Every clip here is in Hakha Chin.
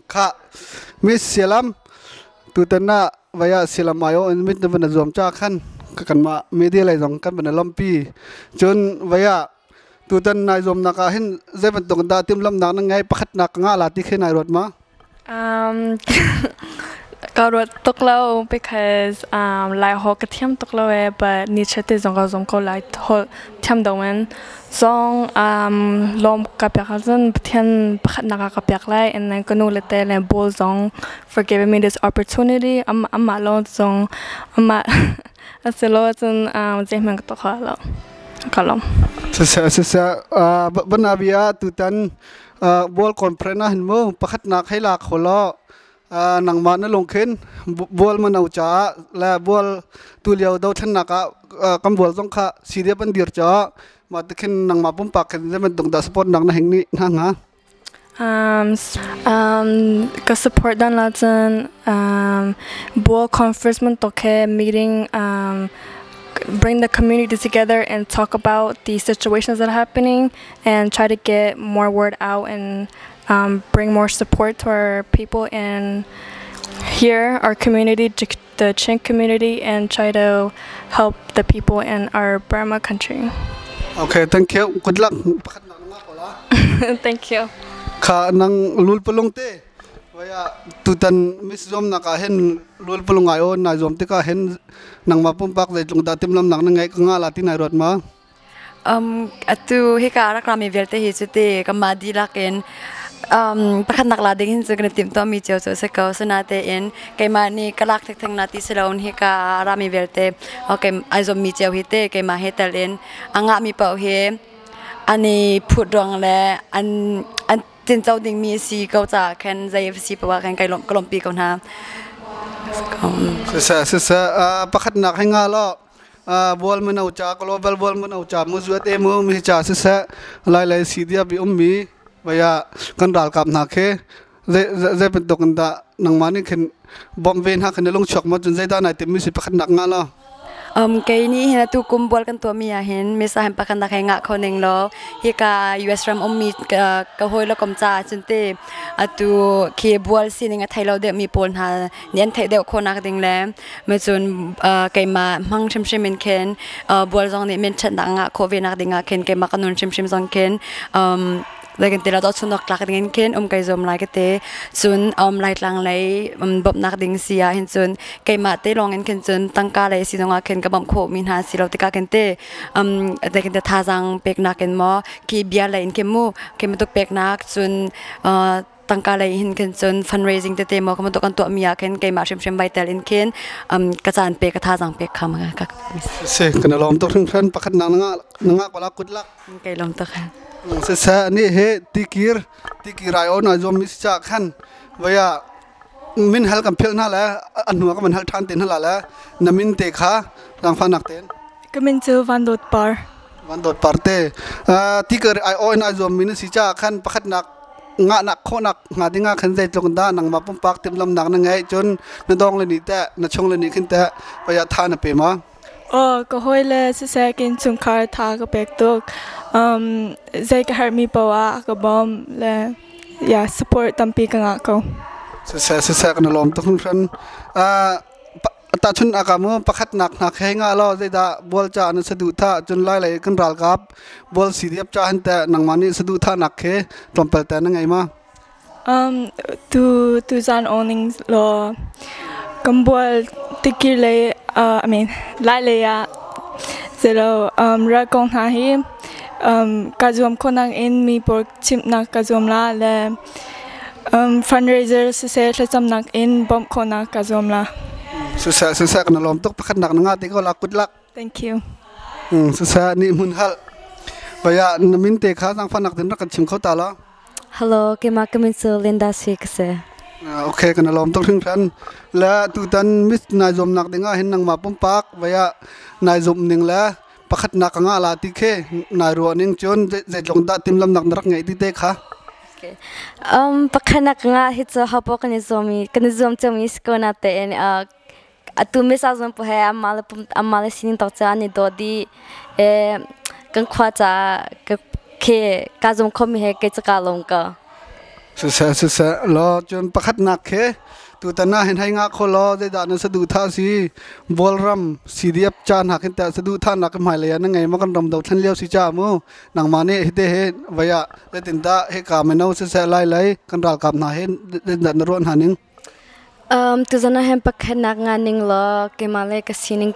Kha Miss Sialam tutan ah vaya Sialam ayo in mit na van zuam cha khan kan ma media lei zong kan van lompi cun vaya tutan nai zuam nak ah hin zei bantuk dah timlam nak na ngai pakhat nak nga la ti khe nai ruat ma? Ka ruat tuk lo because Lai holh ka thiam tuk lo e, but ni te zong ka zong ko Lai holh thiam do in zong lawm ka pek ahcun Pathian pakhatnak ah ka pek lai, and then ka nu le te le Bull zong for giving me this opportunity. Amah lo zong amah asilo cun zeihmanh ka tuah kho lo. Ka lawm. Siseh, siseh, banabia tutan Bual conference ah hin mu pakhatnak hei la kho law nangmah na lungkhin bual mano caah le bual tulio dothlennak ah kan bual zong kha CDF an dir caah mah ti khin nangmah pumpak khin zei bantuk dah support nak na hing nih hna hnga? Ka support dan la cun bual conference bantuk he meeting, bring the community together and talk about the situations that are happening and try to get more word out and bring more support to our people in here, our community, the Chin community, and try to help the people in our Burma country. Okay, thank you. Good luck. Thank you. Kha nang lul palung te vaya tutan Miss Zom nak ah hen lul palung ai o na zom tika hen nang ma pumpak zai tlung da tim lam nak na ngai ka nga la ti nai rot ma? Atu hika rak rami vialte hi cu ti kanmah dihlak in pakhat nak la ding hin cu kan i timhtuahmi cio cu a si ko. Sinatein keimah nih ka lak thengtheng na ti si loin hika rami vialte, okay, ai zuammi cio hi te keimah he tel in a ngahmi paoh hi an i phut ruang le an tinco dingmi a si ko caah khan zei a si paoh ah khan kai lawmh ka lawmhpi ko hna. Siseh, siseh, pakhatnak hi nga law bual mano cha global bual mano cha mu zuat e mu mi cha siseh, lai lai si dia bi ummi vaya kan ralkap hna khe zei bantuk in dah nangmah nih khin bawmh ve hna khin lung chuak ma, cun zeidah nai timmi si pakhat nak nga lo? Kei nih hin atu kum bual kan tuahmi ah hin misa hin pakhat nak hei ngah kho ning law hika US ram ummi ka hawi le kom caah cun te atu khi bual sining a thei lo deuhmi pawl hna nih an theih deuh khawhnak ding le cun keimah hmang hrimhrim in khin bual zong nih minṭhatnak ngah khawh ve nak ding ah khin keimah ka nun hrimhrim zong khin lai kan ti la chunok tlak ding in khin um kai zuam lai ka te. Cun Laitlang lei bawmhnak ding si ah hin cun keimah te lawng in khin cun tangka lei si zong ah khin ka bawmh khawh mi hna si lo tikah khin te te khin te thazaang peknak in maw khi bia lei in khin mu khi bantuk peknak, cun tangka lei hin khin cun fundraising tete maw ka bantuk kan tuah mi ah khin keimah hrimhrim vai tel in khin ka caan pe ka thazaang pek kha ka Se kana lawm tuk hringhran. Pakhat nak nga nga kola kut lak. Kai lawm tuk. Se se ani he tikir tikir ai on azom mi cha khan vaya min hal kan phil na la anua ka man hal than tin hala la na min te kha rang fa nak ten. Ka min cu Van Dawt Par. Van Dawt Par te tikir ai on azom min si cha khan pakhat nak nga nak kho nak nga dinga khan zai tlung da nangma pumpak tim lam nak na ngai, chun na dong le ni te na chung le ni khin te paya tha na pe ma? Aw, ka hawile siseh kin chungkhar tha ka pek tuk. Zei ka herhmi paoh ah a ka bawmh le yeah, support tampi ka ngah ko. Siseh, siseh, kan lawm tuk hringhran. Tahchun akamu pakhat nak hna khe nga lo zeidah bual cha na sadu tha, cun lai lei kan ralkap bual CDF cha han te nangmah nih sadu tha nak khe tlawmpal te na ngei ma? Tu zan awning law kan bual tikir lei, I mean, lai lei ah zelo ral kong hna hi ka zuam khawhnak in mi pawl chimhnak ka zuam la le fundraiser siseh thlacamnak in bawmh khawhnak ka zuam la. Siseh, siseh, kan lawm tuk. Pakhat nak na nga te ko la kut lak. Thank you. Siseh, ni mun hal baya na min te kha zang fanak din rak kan chim kho ta la. Hello, keimah ka min cu Linda si ka si. Okay, kan lawm tuk hringhran. Le tutan Miss nai zuamnak ding ah hin nangmah pumpak vaya nai zum ning le pakhat nak nga la ti khe nai ruah ning, cun zeitlong dah timlamnak na rak ngeih ti te kha? Okay. Pakhat nak nga hi cu hapo kan i zuam i kan i zuam ciomi si ko na tein atu Miss a zuam pu he amah le pum amah le sining tawk ca an i dawt dih e kan khua ca ka khe ka zum khomi he kei cu ka lawm ko. Siseh siseh law cun pakhatnak khi tutan ah hin hei ngah kho law zeidah na saduhthah si Bawlram CDF ca hna khin teh saduhthahnak ka hmailei ah na ngei ma kan ram dothlen lio si ca mu nangmah nih hite he vai ah zeitindah hika mino siseh lai lei kan ralkap hna he zeitindah na ruah hna ning? Tuzan ah hin pakhatnak nga ning law keimah le ka sining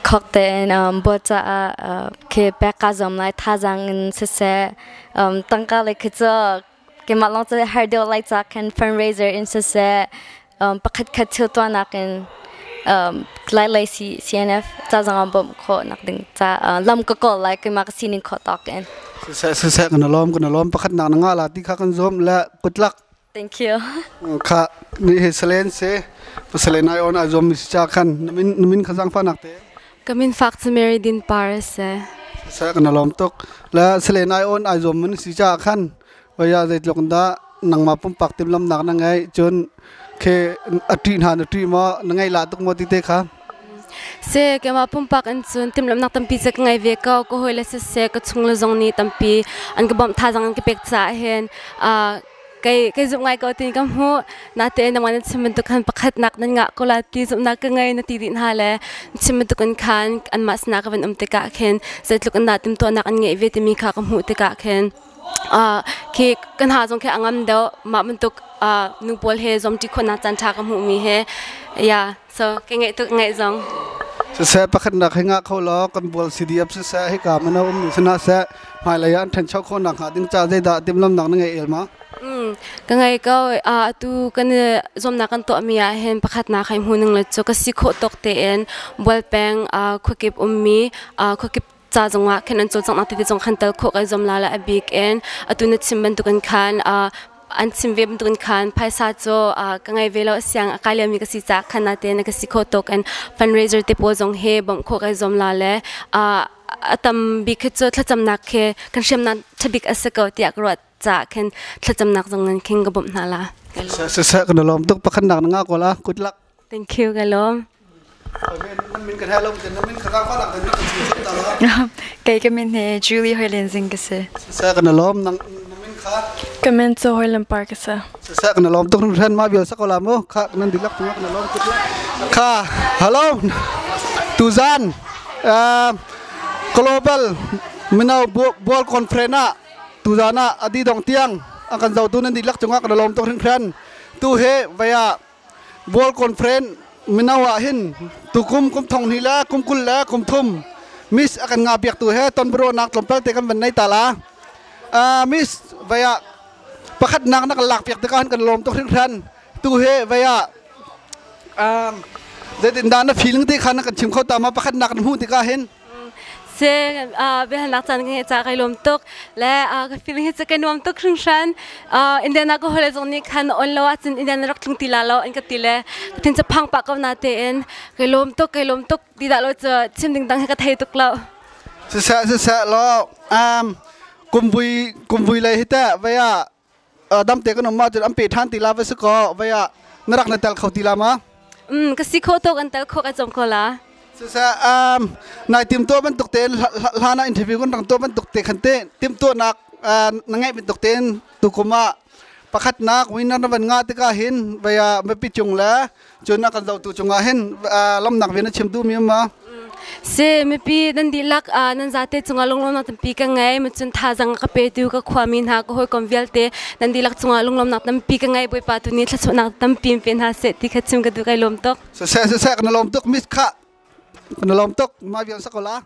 khok tein buat caah khi pek kaa zuam lai thazaang in siseh tangka le khi cu keimah lawng cu har deuh lai ca khan fundraiser in siseh pakhat khat thil tuahnak in lai lei CNF ca zong ah bawmh khawh nak ding ca lam ka kawl lai keimah ka sining khawh tawk in. Siseh siseh kan lawm kan lawm pakhatnak na ngah la ti kha kan zuam le kutlak. Thank you. Kha ni he salen se salen ai on a zom mi cha khan namin namin khazang fa nak te. Kamin fak chu Mary Din Par se. Sa kan lom tuk la salen ai on ai zom mun si cha khan vaya zai tlok da nangma pum pak tim lam nak na ngai chun khe ati na na ti ma na ngai la tuk mo ti te kha. Se kema pumpak an chun tim lam nak tampi se ka ngai ve ko ko hoi le se se ka chung le zong ni tampi an ka bom tha zang an ka pek cha hen kei kei zumh ngai ko tin ka hmuh natein nangmah nan chim bantuk khan pakhat nak nan ngah ko la ti zumhnak ka ngei na ti dih hna le chim bantuk in khan anmah sinah ka van um tikah khin zeitluk in dah timhtuahnak an ngeih ve timi kha ka hmuh tikah khin khi kan ha zong khi a ngam deuh mah bantuk nu pawl he zomṭi khawhnak caan ṭha ka hmuhmi he yeah so ka ngeih tuk ngaih zong. Siseh pakhatnak hi ngah kho law kan bual CDF siseh hika mino ummi sinah seh hmailei ah an ṭhancho khawh nakhnga ding ca zeidah timhlamnak na ngei el ma? Ka ngei ko. Atu kan zuamnak kan tuahmi ah hin pakhatnak hei hmu ning le cu ka si khawh tawk tein Bualpeng khuakip ummi khuakip ca zongah khin an cawlcanghnak tete zong khan tel khawh kan zuam la le a bik in atu na chim bantukin khan an chim ve bantukin khan phaisa cu ka ngei ve lo siang a kai liomi ka si caah khan natein ka si khawh tuk in fundraiser te pawl zong hi bawmh khawh kan zuam la le a tam bik khi cu thlacamnak khi kan hriamnam ṭhabik a si ko tiah ka ruah caah khin thlacamnak zong in khin ka bawmh hna la. Siseh kan lawm tuk pakhat nak na ngah ko la good luck. Thank you ka lawm. Kei ka min hi Julie Hoilen Zing ka si. Siseh kan lawm nang min kha. Ka min cu Hoilen Park ka si. Siseh kan lawm tuk hren ma bial sakola mu kha nan dilak tu kan lawm tuk kha hello tuzan global mino bual conference ah tuzan ah adi dong tiang an kan zotu nan dihlak cungah kan lawm tuk hringhran tu he vaya bual conference mino ah hin tukum kum thong hnih le kum 20 le kum 30 miss a kan nga biak tu he tonbro nak tlawmpal te kan van nei ta la miss vaya pakhat nak na kan lak piak tikah kan lawm tuk hringhran tu he vaya zeitin dah na feeling te kha na kan chim kho ta ma pakhat nak na hmuh tikah hin? Se biahalnak caan ka ngeih caah kai lawm tuk le ka feeling hi cu kai nuam tuk hringhran. Indiana ka hawile zong nih khan on lo ahcun Indiana rak tlung ti la lo an ka ti le ka thin cu phang pah ko na tein kai lawm tuk kai lawm tuk ti dah lo cu chim ding dang hi ka thei tuk lo. Siseh siseh law kumvui kumvui lei hi teh vei ah dam te kan um ma cun an pe ṭhan ti la va si ko vei ah na rak na tel kho ti la ma? Ka si kho tuk an tel kho ka cong ko la. Siseh nai timtuah bantuk tein hlan ah interview kan rang tuah bantuk te khan te timtuahnak na ngeih bantuk tein tukum ah pakhatnak winner na van ngah tikah hin vei ah mipi cung le cun a kan zohtu cungah hin lamnak rian a chim duhmi um ma? Si mipi nan dihlak nan zate cungah lunglawmnak tampi ka ngei macun thazang ka petu ka khuami hna ka hawikom vialte nan dihlak cungah lunglawmnak tampi ka ngei Bawipa tu nih thluachuahnak tampi in pe hna seh ti kha chim ka duh kai lawm tuk. Siseh siseh kan lawm tuk mis kha kan lawm tuk ma vial sakola.